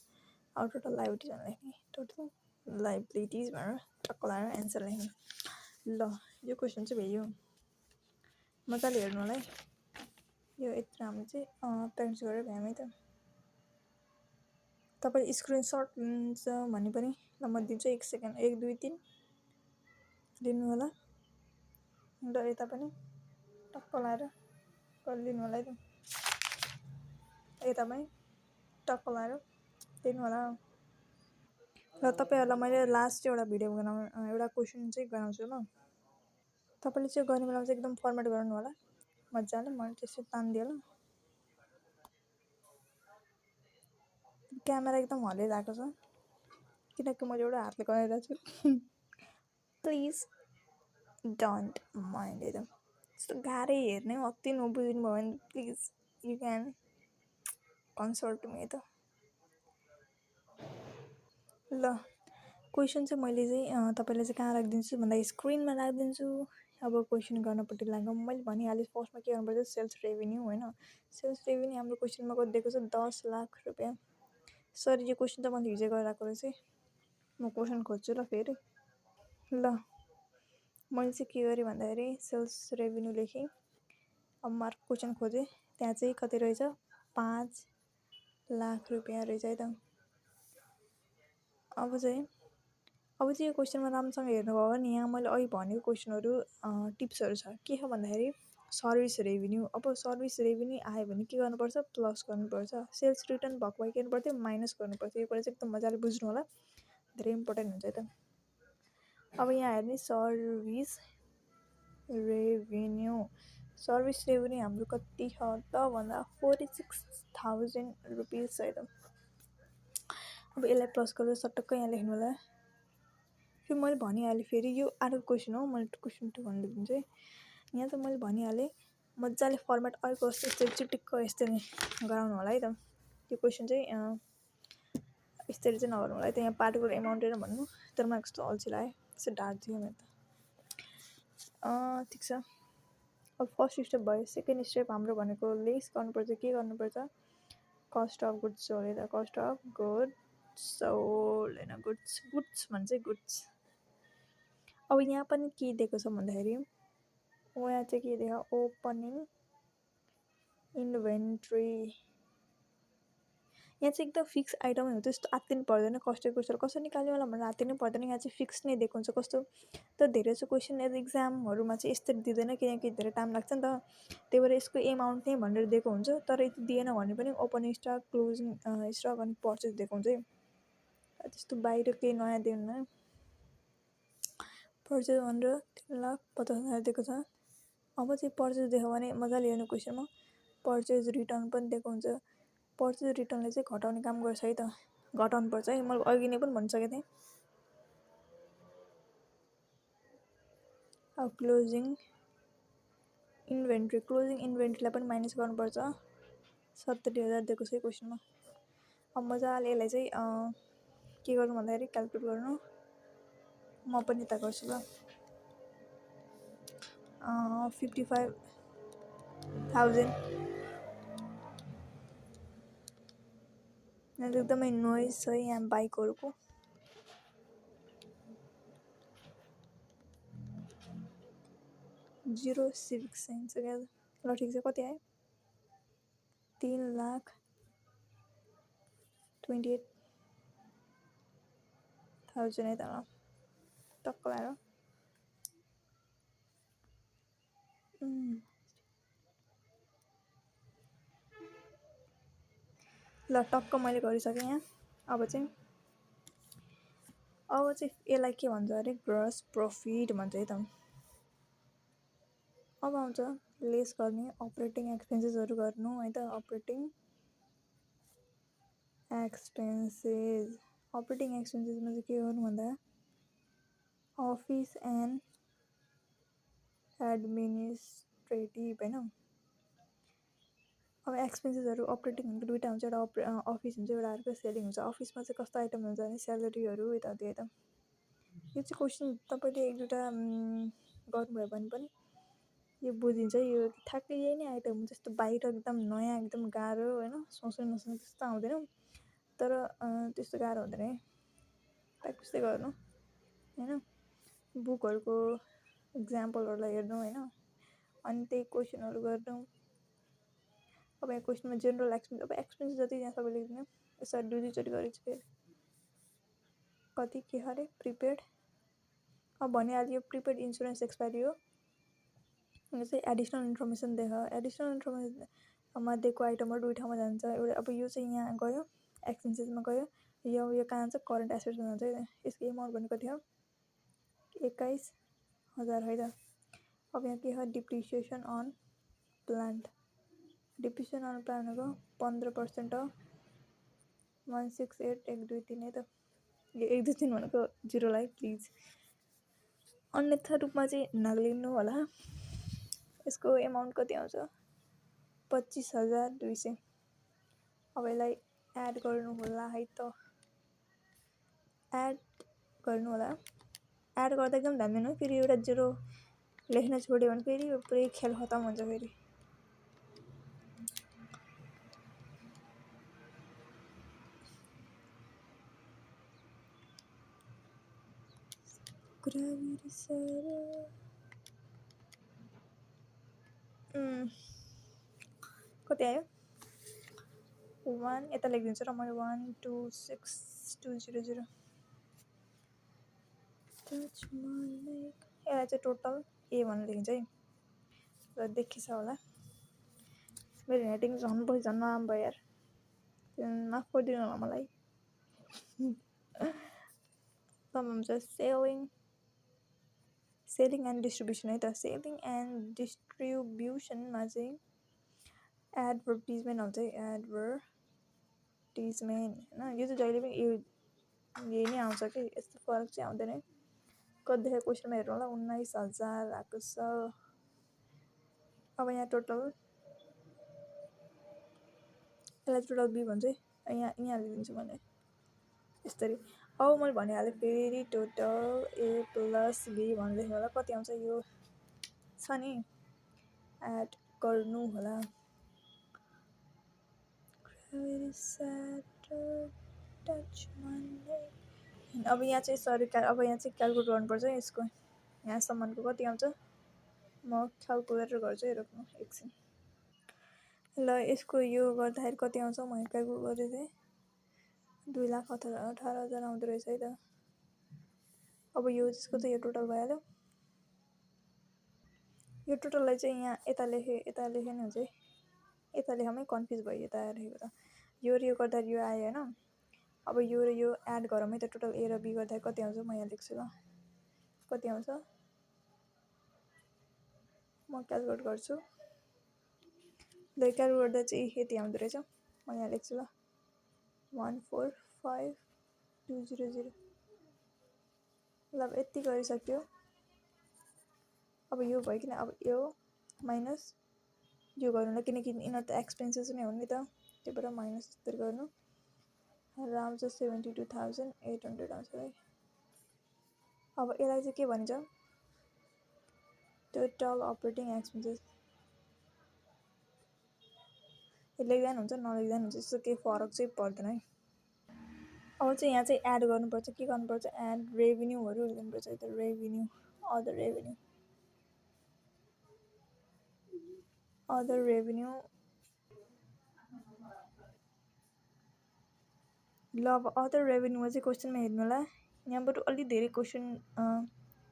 अब टोटल लाइबिलिटिज भनेर लेख्ने, टोटल लाइबिलिटिज भनेर टक्क लगाएर एन्सर लेख्ने। ल यो क्वेसन चाहिँ भयो, मजाले हेर्नु होला है। यो यति राम्रो चाहिँ प्र्याक्टिस गरेर भ्याउँ है त। तपाईँले स्क्रिनसट लिन्छ भने पनि ल म दिन्छु, 1 सेकेन्ड, 1 2 3 लिनु होला। ल यता पनि टक्क लगाएर गरिदिनु होला है त, यता पनि टक्क लगाएर दिनु होला। ल तपाईँहरूलाई मैले लास्ट एउटा भिडियो एउटा क्वेसन चाहिँ गराउँछु ल। तपाईँले चाहिँ गर्ने बेलामा चाहिँ एकदम फर्मेट गर्नु होला मजाले, मैले त्यसरी तानिदिएँ ल। क्यामेरा एकदम हलिरहेको छ किनकि मैले एउटा हातले गरिरहेको छु। प्लिज डोन्ट माइन्ड है त। यस्तो गाह्रै हेर्ने अति नबुझ्नु भयो भने please you can consult me है त। ल क्वेसन चाहिँ मैले चाहिँ तपाईँलाई चाहिँ कहाँ राखिदिन्छु भन्दा स्क्रिनमा राखिदिन्छु। अब क्वेसन गर्नपट्टि लागौँ। मैले भनिहालेँ फर्स्टमा के गर्नुपर्छ, सेल्स रेभेन्यू होइन। सेल्स रेभेन्यू हाम्रो क्वेसनमा कति दिएको छ, 10 लाख रुपियाँ। सरी यो क्वेसन त मैले हिजो गराएको रहेछ, म क्वेसन खोज्छु ल फेरि। ल मैले चाहिँ के गरेँ भन्दाखेरि सेल्स रेभेन्यू लेखेँ, अब मार्क क्वेसन खोजेँ, त्यहाँ चाहिँ कति रहेछ, 5 लाख रुपियाँ रहेछ है त। अब चाहिँ यो क्वेसनमा राम्रोसँग हेर्नुभयो भने यहाँ मैले अघि भनेको क्वेसनहरू टिप्सहरू छ। के हो भन्दाखेरि सर्भिस रेभेन्यू। अब सर्भिस रेभेन्यू आयो भने के गर्नुपर्छ, प्लस गर्नुपर्छ। सेल्स रिटर्न भएको भए के गर्नुपर्थ्यो, माइनस गर्नुपर्छ। यो कुरा चाहिँ एकदम मजाले बुझ्नु होला, धेरै इम्पोर्टेन्ट हुन्छ है त। अब यहाँ हेर्ने सर्भिस रेभेन्यू, सर्भिस रेभेन्यू हाम्रो कति छ त भन्दा 46,000 रुपिस छ है त। अब यसलाई प्लस गरेर सटक्क यहाँ लेख्नु होला। फेरि मैले भनिहालेँ, फेरि यो अर्को क्वेसन हो, मैले क्वेसन 2 भनेर दिन्छु है। यहाँ चाहिँ मैले भनिहालेँ मजाले फर्मेट अर्को यस्तै चिटिक्क यस्तरी गराउनु होला है त। यो क्वेसन चाहिँ यस्तरी चाहिँ नगर्नु होला है त। यहाँ पार्टिकुलर एमाउन्ट भन्नु, तर मलाई कस्तो अल्छी लाग्यो, यसो डार्क थियो मेरो त। ठिक छ, अब फर्स्ट स्टेप भयो। सेकेन्ड स्टेप हाम्रो भनेको लेस गर्नुपर्छ। के गर्नुपर्छ, कस्ट अफ गुड्स सोल्ड है त। कस्ट अफ गुड्स सोल्ड होइन, गुड्स भन्छ गुड्स। अब यहाँ पनि के दिएको छ भन्दाखेरि यहाँ चाहिँ के दिएको, ओपनिङ इन्भेन्ट्री। यहाँ चाहिँ एकदम फिक्स आइटमै हो, त्यस्तो आत्तिनु पर्दैन। कस्ट अफ गुड्स सोल्ड कसरी निकाल्ने होला भनेर आत्तिनु पर्दैन, यहाँ चाहिँ फिक्स नै दिएको हुन्छ। कस्तो त धेरै जस्तो क्वेसन एक्जामहरूमा चाहिँ यस्तरी दिँदैन, किनकि धेरै टाइम लाग्छ नि त। त्यही भएर यसको एमाउन्ट नै भनेर दिएको हुन्छ, तर यति दिएन भने पनि ओपनिङ स्टक, क्लोजिङ स्टक अनि पर्चेस दिएको हुन्छ है। त्यस्तो बाहिर केही नयाँ दिएन। पर्चेस भनेर 3,50,000 दिएको छ। अब चाहिँ पर्चेस देख्यो भने मजाले हेर्नु क्वेसनमा, पर्चेस रिटर्न पनि दिएको हुन्छ। पर्चेस रिटर्नले चाहिँ घटाउने काम गर्छ है त, घटाउनु पर्छ है। मैले अघि नै पनि भनिसकेको थिएँ। अब क्लोजिङ इन्भेन्ट्री, क्लोजिङ इन्भेन्ट्रीलाई पनि माइनस गर्नुपर्छ। 70,000 दिएको छ क्वेसनमा। अब मजाले यसलाई चाहिँ के गर्नु भन्दाखेरि क्यालकुलेट गर्नु। म पनि यता गर्छु ल। 55,000। यहाँ एकदमै नोइज छ यहाँ बाइकहरूको। जिरो सिभिक सेन्स क्या। ल ठिक छ, कति आयो, 3,28,000 है त। टक्क लाएर ल टक्क मैले गरिसकेँ यहाँ। अब चाहिँ यसलाई के भन्छ अरे ग्रस प्रफिट भन्छ है त। अब आउँछ लेस गर्ने अपरेटिङ एक्सपेन्सेसहरू गर्नु है त। अपरेटिङ एक्सपेन्सेसमा चाहिँ के गर्नु भन्दा अफिस एन्ड एडमिनिस्ट्रेटिभ होइन। अब एक्सपेन्सेसहरू अपरेटिङ भनेको दुइटा हुन्छ, एउटा अफिस हुन्छ, एउटा अर्को सेलिङ हुन्छ। अफिसमा चाहिँ कस्तो आइटम हुन्छ भने स्यालेरीहरू यताउति है त। यो चाहिँ क्वेसन तपाईँले एक दुईवटा गर्नुभयो भने पनि यो बुझिन्छ। यो ठ्याक्कै यही नै आइटम हुन्छ, जस्तो बाहिर एकदम नयाँ एकदम गाह्रो होइन सोच्नु नसक्नु त्यस्तो आउँदैन। तर त्यस्तो गाह्रो हुँदैन, प्र्याक्टिसै गर्नु होइन। बुकहरूको इक्जाम्पलहरूलाई हेर्नु होइन, अनि त्यही क्वेसनहरू गर्नु। अब यहाँ क्वेसनमा जेनरल एक्सपेन्स, अब एक्सपेन्स जति यहाँ सबैले लेख्नु यसरी दुईचोटि गरेपछि फेरि कति के अरे प्रिपेड। अब भनिहाल्यो प्रिपेड इन्सुरेन्स एक्सपायरी हो। यो चाहिँ एडिसनल इन्फर्मेसन देख। एडिसनल इन्फर्मेसनमा दिएको आइटमहरू दुई ठाउँमा जान्छ। एउटा अब यो चाहिँ यहाँ गयो एक्सपेन्सेसमा गयो, यो कहाँ जान्छ करेन्ट एसेट्समा जान्छ। यसको एमाउन्ट भनेको कति हो 21,000 है त। अब यहाँ के हो depreciation on plant. Depreciation on plant भनेको 15% हो 168 1 2 3 है त। यो 1 2 3 भनेको जिरोलाई प्लिज अन्यथा रूपमा चाहिँ नलिनु होला। यसको एमाउन्ट कति आउँछ 25,200। अब यसलाई एड गर्नु होला है त। एड गर्नु होला। एड गर्दा एकदम ध्यान दिनु, फेरि एउटा जिरो लेख्न छोड्यो भने फेरि पुरै खेल खतम हुन्छ। फेरि कति आयो 1 यता लेखिदिन्छु र मैले 126,200। यसलाई चाहिँ टोटल ए भनेर लेखिन्छ है। र देखिन्छ होला मेरो हेडिङ झन् नराम्रो भयो यार, माफ गरिदिनु होला मलाई। हुन्छ सेलिङ एन्ड डिस्ट्रिब्युसन है त। सेलिङ एन्ड डिस्ट्रिब्युसनमा चाहिँ एडभर्टिजमेन्ट आउँछ है। एडभर्टिजमेन्ट होइन, यो चाहिँ जहिले पनि यही नै आउँछ कि, यस्तो फरक चाहिँ आउँदैन। कति देखेको क्वेसनमा हेर्नु होला 19,000 आएको छ। अब यहाँ टोटल यसलाई टोटल बी भन्छ है। यहाँ लेखिदिन्छु मैले यसरी। अब मैले भनिहालेँ फेरि टोटल ए प्लस बी भनेर लेख्नु होला। कति आउँछ यो छ नि एड गर्नु होला। अब यहाँ चाहिँ अब यहाँ चाहिँ क्यालकुलेट गर्नुपर्छ यसको यहाँसम्मको कति आउँछ। म क्यालकुलेटर गर्छु हेर्नु एकछिन। ल यसको यो गर्दाखेरि कति आउँछ म क्यालकुलेट गरेँ थिएँ 2,18,000 आउँदो रहेछ है त। अब यो जसको चाहिँ यो टोटल भइहाल्यो। यो टोटललाई चाहिँ यहाँ यता लेखेँ नि हुन्छ है। यता लेखामै कन्फ्युज भयो यता लेखेको त। यो र यो गर्दाखेरि यो आयो होइन। अब यो र यो एड गरौँ है त। टोटल ए र बी गर्दाखेरि कति आउँछ म यहाँ लेख्छु ल। कति आउँछ म क्यालकुलेट गर्छु। ल क्यालकुलेट गर्दा चाहिँ यति आउँदो रहेछ। म यहाँ लेख्छु ल 145,200। ल अब यति गरिसक्यो। अब यो भयो किन, अब यो माइनस यो गर्नु ल, किनकि यिनीहरू त एक्सपेन्सेस नै हो नि त, त्यही भएर माइनस यस्तरी गर्नु र आउँछ 72,800 आउँछ है। अब यसलाई चाहिँ के भनिन्छ टोटल अपरेटिङ एक्सपेन्सेस। लेख्दा हुन्छ नलेख्दा हुन्छ, यस्तो केही फरक चाहिँ पर्दैन है। अब चाहिँ यहाँ चाहिँ एड गर्नुपर्छ, के गर्नुपर्छ एड रेभेन्यूहरू गर्नुपर्छ है त। Revenue other revenue. ल अब अदर रेभेन्यूमा चाहिँ क्वेसनमा हेर्नु होला यहाँबाट अलि धेरै क्वेसन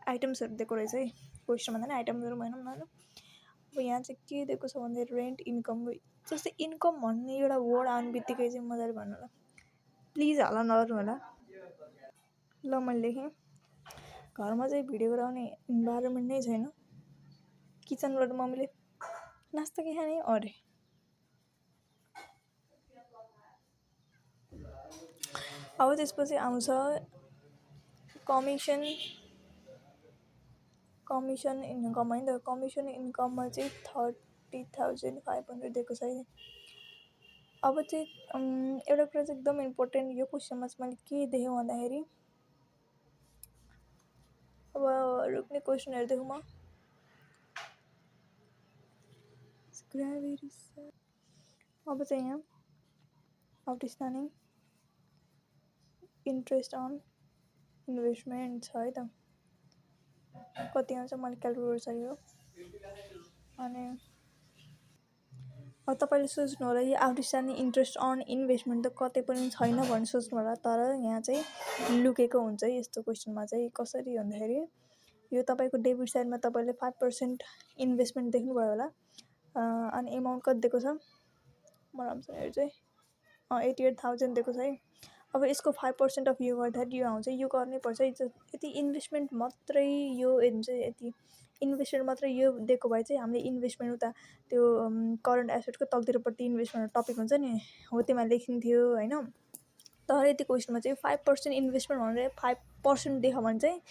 आइटम्सहरू दिएको रहेछ है, क्वेसन भन्दा नि आइटम्सहरू भनौँ न। अब यहाँ चाहिँ के दिएको छ भन्दा रेन्ट इन्कम, जस्तै इन्कम भन्ने एउटा वर्ड आउने बित्तिकै चाहिँ मजाले भन्नु होला, प्लिज हाला नगर्नु होला। ल मैले लेखेँ, घरमा चाहिँ भिडियो गराउने इन्भाइरोमेन्ट नै छैन, किचनबाट मम्मीले नास्ता के खाने अरे। अब त्यसपछि आउँछ कमिसन इन्कम होइन त। कमिसन इन्कममा चाहिँ 30,500 दिएको छ है। अब चाहिँ एउटा कुरा चाहिँ एकदम इम्पोर्टेन्ट, यो क्वेसनमा चाहिँ मैले के देखेँ भन्दाखेरि, अब रुक्ने क्वेसनहरू देखेँ म। अब चाहिँ यहाँ आउटस्ट्यान्डिङ इन्ट्रेस्ट अन इन्भेस्टमेन्ट छ है त, कति आउँछ मैले क्यालकुलेट गरिसकेको। अनि अब तपाईँले सोच्नु होला यो आउटस्ट्यान्डिङ इन्ट्रेस्ट अन इन्भेस्टमेन्ट त कतै पनि छैन भनेर सोच्नु होला, तर यहाँ चाहिँ लुकेको हुन्छ यस्तो क्वेसनमा चाहिँ। कसरी भन्दाखेरि यो तपाईँको डेबिट साइडमा तपाईँले 5% इन्भेस्टमेन्ट देख्नुभयो होला, अनि एमाउन्ट कति दिएको छ म राम्रोसँग हेर्छु है, 88,000 दिएको छ है। अब यसको 5% अफ यो गर्दाखेरि यो आउँछ, यो गर्नै पर्छ है। यति इन्भेस्टमेन्ट मात्रै यो हुन्छ, यति इन्भेस्टमेन्ट मात्रै यो दिएको भए चाहिँ हामीले इन्भेस्टमेन्ट उता त्यो करेन्ट एसेटको तलतिरपट्टि इन्भेस्टमेन्ट टपिक हुन्छ नि हो त्यहीमा लेखिन्थ्यो होइन। तर यति क्वेसनमा चाहिँ 5% इन्भेस्टमेन्ट भनेर 5% देख्यो भने चाहिँ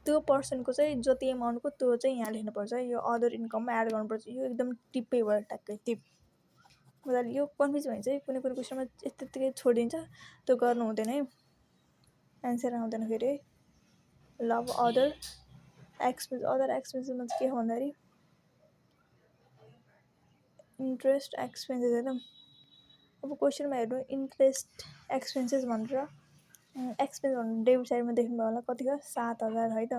त्यो पर्सनको चाहिँ जति एमाउन्टको त्यो चाहिँ यहाँ लेख्नुपर्छ, यो अदर इन्कममा एड गर्नुपर्छ। यो एकदम टिपै भयो, ट्याक्कै टिप। मजाले यो कन्फ्युज भयो भने चाहिँ कुनै कुनै क्वेसनमा यत्तिकै छोडिदिन्छ, त्यो गर्नु हुँदैन है, एन्सर आउँदैन फेरि है। ल अब अदर एक्सपेन्सेसमा चाहिँ के हो भन्दाखेरि इन्ट्रेस्ट एक्सपेन्सेस होइन। अब क्वेसनमा हेर्नु इन्ट्रेस्ट एक्सपेन्सेस भनेर एक्सपेन्स भन्नु डेबिट साइडमा देख्नुभयो होला, कतिको 7,000 है त।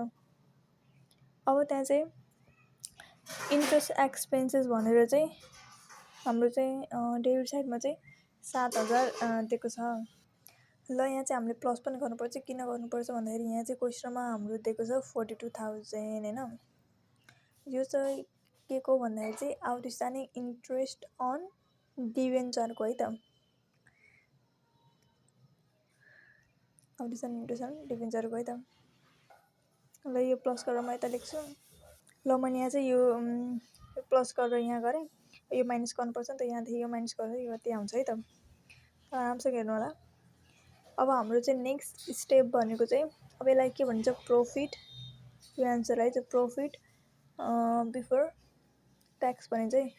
अब त्यहाँ चाहिँ इन्ट्रेस्ट एक्सपेन्सेस भनेर चाहिँ हाम्रो चाहिँ डेबिट साइडमा चाहिँ 7,000 दिएको छ। ल यहाँ चाहिँ हामीले प्लस पनि गर्नुपर्छ, किन गर्नुपर्छ भन्दाखेरि यहाँ चाहिँ क्वेसनमा हाम्रो दिएको छ 42,000 होइन। यो चाहिँ के को भन्दाखेरि चाहिँ आउटस्ट्यान्डिङ इन्ट्रेस्ट अन डिभेन्चरको है त, आउटस्ट्यान्डिङ इन्ट्रेस्ट अन डिभेन्चरको है त। ल यो प्लस गरेर म यता लेख्छु। ल मैले यहाँ चाहिँ यो प्लस गरेर यहाँ गरेँ, यो माइनस गर्नुपर्छ नि त, यहाँदेखि यो माइनस गरेर यो त्यहाँ हुन्छ है त, आरामसँग हेर्नु होला। अब हाम्रो चाहिँ नेक्स्ट स्टेप भनेको चाहिँ अब यसलाई के भन्छ, प्रफिट। यो एन्सरलाई चाहिँ प्रफिट बिफोर ट्याक्स भनिन्छ है,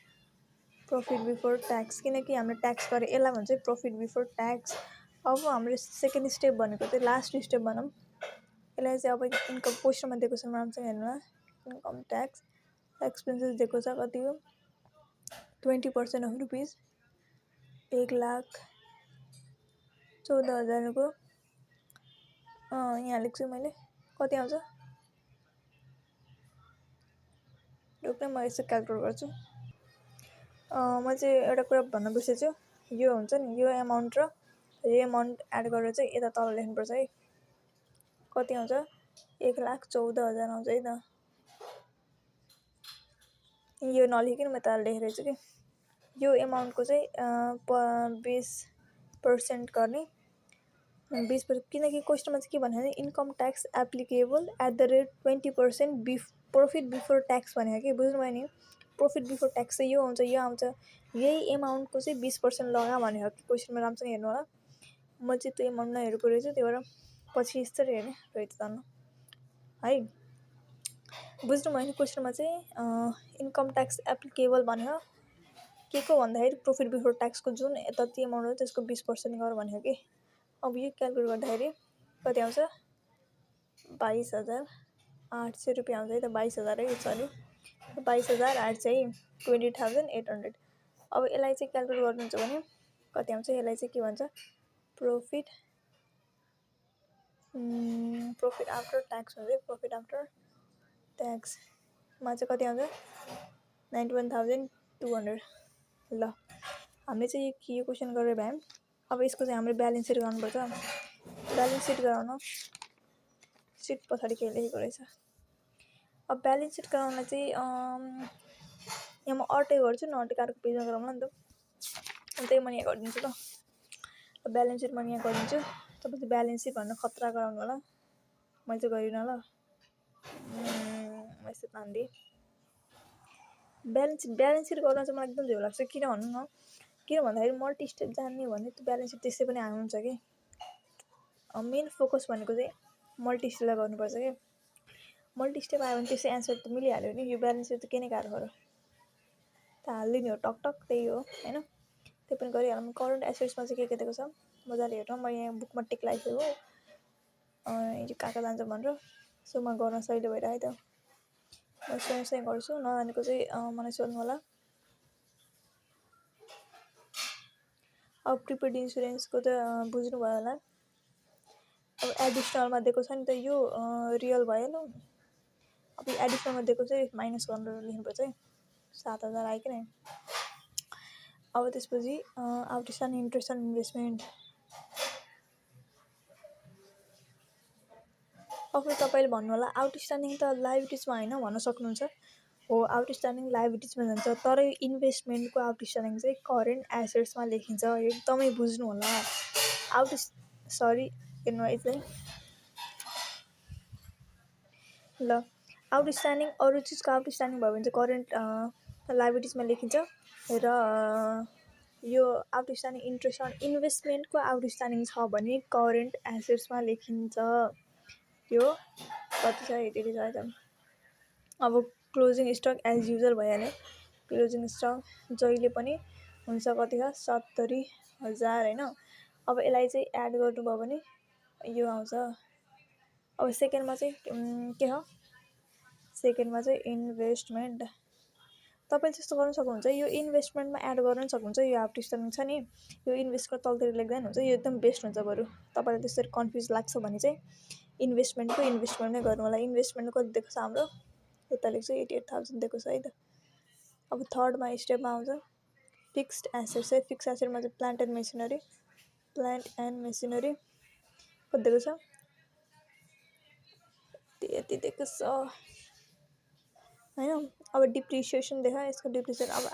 प्रफिट बिफोर ट्याक्स, किनकि हामीले ट्याक्स गरेँ यसलाई भन्छ प्रफिट बिफोर ट्याक्स। अब हाम्रो सेकेन्ड स्टेप भनेको चाहिँ लास्ट स्टेप भनौँ, यसलाई चाहिँ अब इन्कम क्वेसनमा दिएको छ राम्रोसँग हेर्नु होला। इन्कम ट्याक्स एक्सपेन्सेस दिएको छ कति हो 20% अफ रुपिस, 1,14,000 यहाँ लेख्छु मैले, कति आउँछ रुक्ने म यसो क्यालकुलेट गर्छु। म चाहिँ एउटा कुरा भन्न बिर्सेछु, यो हुन्छ नि यो एमाउन्ट र यो एमाउन्ट एड गरेर चाहिँ यता तल लेख्नुपर्छ है, कति आउँछ 1,14,000 आउँछ है त। यो नलेखिकन म तल लेखेर छु कि यो एमाउन्टको चाहिँ 20% गर्ने, 20%, किनकि क्वेसनमा चाहिँ के भन्यो भने income tax applicable @ 20% profit before tax भनेको कि बुझ्नुभयो नि। प्रफिट बिफोर ट्याक्स चाहिँ यो हुन्छ, यो आउँछ, यही एमाउन्टको चाहिँ 20% लगा भनेको कि क्वेसनमा राम्रोसँग हेर्नु होला। म चाहिँ त्यो एमाउन्ट नहेरेको रहेछु, त्यही भएर पछि यस्तरी हेरेँ रहेछ त है। बुझ्नुभयो नि क्वेसनमा चाहिँ इन्कम ट्याक्स एप्लिकेबल भन्यो के को भन्दाखेरि प्रफिट बिफोर ट्याक्सको जुन जति एमाउन्ट हो त्यसको 20% गर भनेको कि। अब यो क्यालकुलेट गर्दाखेरि कति आउँछ 22,800 रुपियाँ आउँछ है त, 22,000 है, सरी 22,800 है, 20,800। अब यसलाई चाहिँ क्यालकुलेट गर्नुहुन्छ भने कति आउँछ, यसलाई चाहिँ के भन्छ प्रफिट आफ्टर ट्याक्स भन्छ, प्रफिट आफ्टर ट्याक्समा चाहिँ कति आउँछ 91,200। ल हामीले चाहिँ यो क्वेसन गरेर भ्यायौँ। अब यसको चाहिँ हामीले ब्यालेन्स सिट गर्नुपर्छ। ब्यालेन्स सिट गराउन सिट पछाडि के लेखेको रहेछ। अब ब्यालेन्स सिट गराउनलाई चाहिँ यहाँ म अटे गर्छु न, अटे कार्डको पेजमा गराउँला नि त, अनि त्यही म यहाँ गरिदिन्छु ल। ब्यालेन्स सिट म यहाँ गरिदिन्छु, तपाईँ चाहिँ ब्यालेन्स सिट भनेर खतरा गराउनु होला, मैले चाहिँ गरिनँ ल। म यस्तो तान्दिएँ। ब्यालेन्स सिट गर्न चाहिँ मलाई एकदम झ्याउ लाग्छ, किन भन्नु न, किन भन्दाखेरि मल्टी स्टेप जान्ने भने त्यो ब्यालेन्स सिट त्यसै पनि आउनुहुन्छ कि। मेन फोकस भनेको चाहिँ मल्टी स्टेपलाई गर्नुपर्छ कि। मल्टी स्टेप आयो भने त्यसै एन्सर त मिलिहाल्यो नि, यो ब्यालेन्स सिट त के नै गाह्रो हो र, त हालिदिने हो टक त्यही हो होइन, त्यो पनि गरिहालौँ। करेन्ट एसेट्समा चाहिँ के दिएको छ मजाले हेर्नु, म यहाँ बुकमा टिक लगाइदिएको हो यो कहाँ जान्छ भनेर, सो म गर्न सहिलो भइरहेँ त, म स्वयं गर्छु, नजानेको चाहिँ मलाई सोध्नु होला। अब प्रिपेड इन्सुरेन्सको त बुझ्नुभयो होला। अब एडिसनलमा दिएको छ नि त यो रियल भयो ल। अब एडिसनलमा दिएको चाहिँ माइनस गरेर लेख्नुपर्छ है, 7,000 आयो कि नै। अब त्यसपछि आउटस्ट्यान्डिङ इन्ट्रेस्ट अन इन्भेस्टमेन्ट, अब तपाईँले भन्नु होला आउटस्ट्यान्डिङ त लाइबिलिटिजमा होइन भन्न सक्नुहुन्छ, हो आउटस्ट्यान्डिङ लाइबिलिटिजमा जान्छ, तर इन्भेस्टमेन्टको आउटस्ट्यान्डिङ चाहिँ करेन्ट एसेट्समा लेखिन्छ, एकदमै बुझ्नु होला। हेर्नु यसलाई ल, आउटस्ट्यान्डिङ अरू चिजको आउटस्ट्यान्डिङ भयो भने चाहिँ करेन्ट लाइबिलिटिजमा लेखिन्छ, र यो आउटस्ट्यान्डिङ इन्ट्रेस्ट अन इन्भेस्टमेन्टको आउटस्ट्यान्डिङ छ भने करेन्ट एसेट्समा लेखिन्छ। यो कति छ यति छ त। अब क्लोजिङ स्टक एज युजल भइहाल्यो, क्लोजिङ स्टक जहिले पनि हुन्छ, कति छ 70,000 होइन। अब यसलाई चाहिँ एड गर्नुभयो भने यो आउँछ। अब सेकेन्डमा चाहिँ के हो, सेकेन्डमा चाहिँ इन्भेस्टमेन्ट, तपाईँले त्यस्तो गर्नु सक्नुहुन्छ, यो इन्भेस्टमेन्टमा एड गर्न सक्नुहुन्छ। यो आउटस्ट्यान्डिङ छ नि, यो इन्भेस्टको तलतिर लेख्दा नि हुन्छ, यो एकदम बेस्ट हुन्छ। बरु तपाईँलाई त्यसरी कन्फ्युज लाग्छ भने चाहिँ इन्भेस्टमेन्टमै गर्नु होला। इन्भेस्टमेन्ट कति दिएको छ हाम्रो, यता लेख्छु 88,000 दिएको छ है त। अब थर्डमा स्टेपमा आउँछ फिक्स्ड एसेट्स है, फिक्स्ड एसेटमा चाहिँ प्लान्ट एन्ड मेसिनरी कति दिएको छ, यति दिएको छ होइन। अब डिप्रिसिएसन देखा, यसको डिप्रिसिएसन अब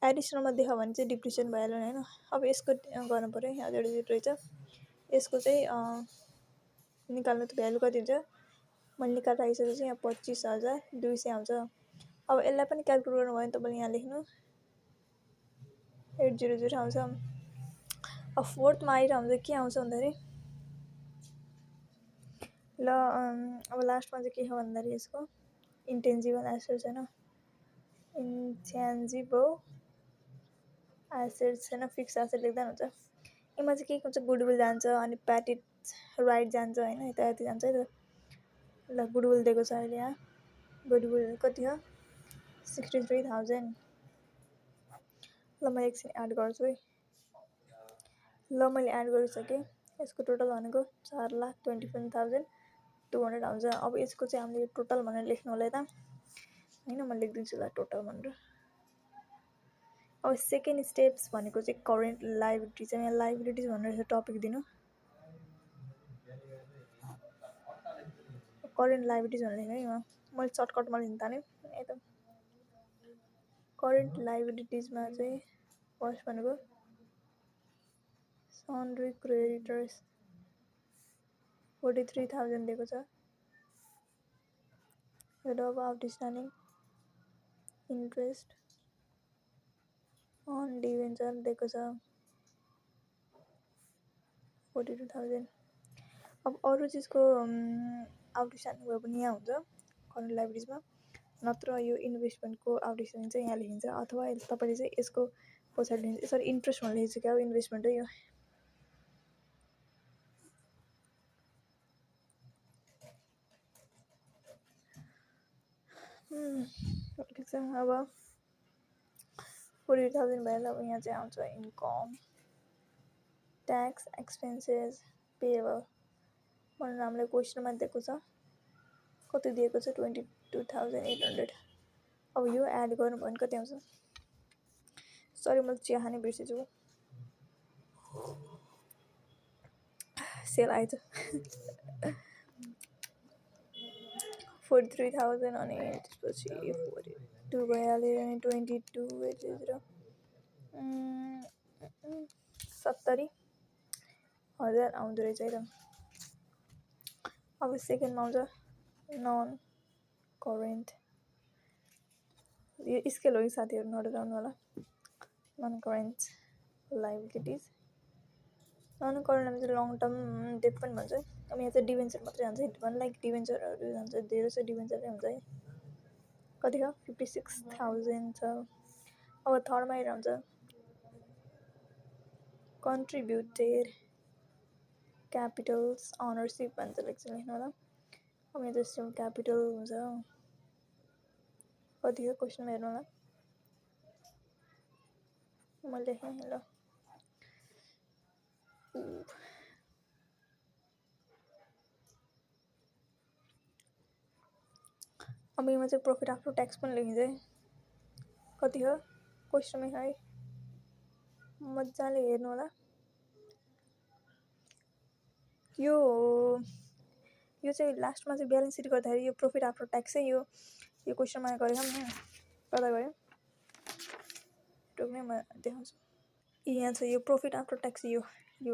एडिसनलमा देखा भने चाहिँ डिप्रिसिएसन भइहाल्यो होइन। अब यसको गर्नु पऱ्यो, यहाँ 0.0 रहेछ, यसको चाहिँ निकाल्नु त भ्यालु कति हुन्छ, मैले निकालेर आइसकेपछि यहाँ 25,200 आउँछ। अब यसलाई पनि क्यालकुलेट गर्नुभयो भने तपाईँले यहाँ लेख्नु 800 आउँछ। अब फोर्थमा आएर हुन्छ के आउँछ भन्दाखेरि ल, अब लास्टमा चाहिँ के हो भन्दाखेरि यसको इन्टेन्जिबल एसेट्स होइन, इन्ट्यान्जिबल एसेट्स होइन, फिक्स एसेट लेख्दा हुन्छ। यसमा चाहिँ के हुन्छ, गुडविल जान्छ, अनि प्याटेन्ट राइट जान्छ होइन, यता यति जान्छ है त। ल गुडविल दिएको छ अहिले, यहाँ गुडविल कति हो 63,000। ल म एकछिन एड गर्छु है। ल मैले एड गरिसकेँ, यसको टोटल भनेको 4,21,200 आउँछ। अब यसको चाहिँ हामीले टोटल भनेर लेख्नु होला यता होइन, म लेखिदिन्छु ल टोटल भनेर। अब सेकेन्ड स्टेप्स भनेको चाहिँ करेन्ट लाइबिलिटिज, यहाँ लाइबिलिटिज भनेर टपिक दिनु, करेन्ट लाइबिलिटिज भनेर लेख्नु है। मैले सर्टकटमा लेख्न थालेँ यता। करेन्ट लाइबिलिटिजमा चाहिँ फर्स्ट भनेको सन्ड्री क्रेडिटर्स 43,000 दिएको छ, र अब आउटस्ट्यान्डिङ इन्ट्रेस्ट अन डिभेन्चर दिएको छ 42,000। अब अरू चिजको आउटस्ट्यान्डिङ भयो भने यहाँ हुन्छ करेन्ट लाइबिलिटिजमा, नत्र यो इन्भेस्टमेन्टको आउटस्ट्यान्डिङ चाहिँ यहाँ लेखिन्छ, अथवा तपाईँले चाहिँ यसको पछाडि लेखिन्छ। यसरी इन्ट्रेस्ट भनेर लेखिन्छ क्या, इन्भेस्टमेन्ट हो यो। ठिक छ। अब 48,000 भएर अब यहाँ चाहिँ आउँछ इन्कम ट्याक्स एक्सपेन्सेस पेएबल भनेर हामीलाई क्वेसनमा दिएको छ, कति दिएको छ 22,800। अब यो एड गर्नु भने कति आउँछ, सरी मैले चिया खाने बिर्सेछु, सेल आएछ 43,000 अनि त्यसपछि 42 भइहाल्यो अनि 22 यति 70,000 आउँदो रहेछ है त। अब सेकेन्डमा आउँछ नन करेन्ट। यो स्केल हो कि साथीहरू, नडराउनु होला। नन करेन्ट लाइबिलिटिज, नन करेन्टमा चाहिँ लङ टर्म डेट पनि भन्छ। अब यहाँ चाहिँ डिभेन्चर मात्रै जान्छ, अनलाइक डिभेन्चरहरू जान्छ, धेरै जस्तो डिभेन्चरै हुन्छ है। कति हो 56,000 छ। अब थर्डमा हेरेर हुन्छ कन्ट्रिब्युटेड क्यापिटल्स अनरसिप भन्छ, लेख्छु लेख्नु होला। अब यहाँ चाहिँ क्यापिटल हुन्छ, कति हो क्वेसनमा हेर्नु होला। म लेखेँ ल। अब यसमा चाहिँ प्रफिट आफ्टर ट्याक्स पनि लेखिन्छ है, कति हो क्वेसनमै है, मजाले हेर्नु होला। यो चाहिँ लास्टमा चाहिँ ब्यालेन्स सिट गर्दाखेरि यो प्रफिट आफ्टर ट्याक्स चाहिँ यो क्वेसनमा गरेको नि कता गयो टोक्नै म देखाउँछु। यहाँ छ यो प्रफिट आफ्टर ट्याक्स, यो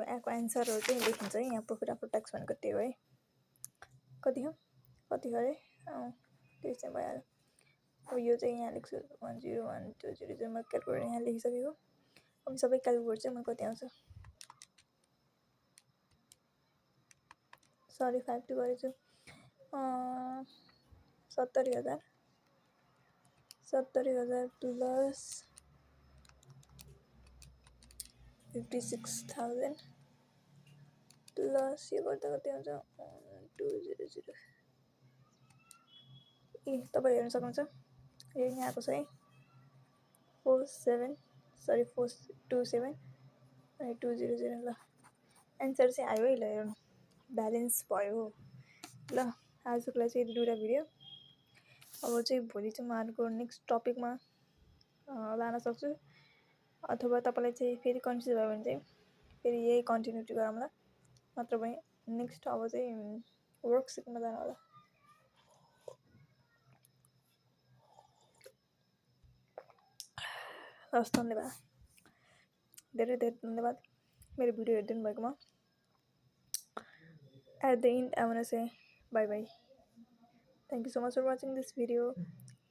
आएको एन्सरहरू चाहिँ लेखिन्छ है। यहाँ प्रफिट आफ्टर ट्याक्स भनेको त्यो हो है। कति हो अरे त्यो चाहिँ भइहाल्यो। अब यो चाहिँ यहाँ लेख्छु 10120 चाहिँ म क्यालकुलेटर यहाँ लेखिसकेको। अब सबै क्यालकुलेट चाहिँ म कति आउँछ, सरी 52 गरेछु, 70,000 प्लस 56,000 प्लस यो गर्दा कति आउँछ 1200। तपाईँ हेर्न सक्नुहुन्छ यो यहाँ आएको छ है 427 अनि 200 ल एन्सर चाहिँ आयो है। ल हेर्नु ब्यालेन्स भयो ल। आजको लागि चाहिँ यति दुईवटा भिडियो। अब चाहिँ भोलि चाहिँ म अर्को नेक्स्ट टपिकमा लान सक्छु, अथवा तपाईँलाई चाहिँ फेरि कन्फ्युज भयो भने चाहिँ फेरि यही कन्टिन्युटी गरौँला, नत्र भने नेक्स्ट अब चाहिँ वर्कसिटमा जानु होला। हस्, धन्यवाद, धेरै धेरै धन्यवाद मेरो भिडियो हेरिदिनु भएकोमा। At the end, I want to say bye-bye. Thank you so much for watching this video.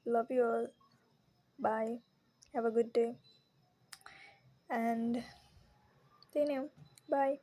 Love you all. Bye. Have a good day. And see you. Bye.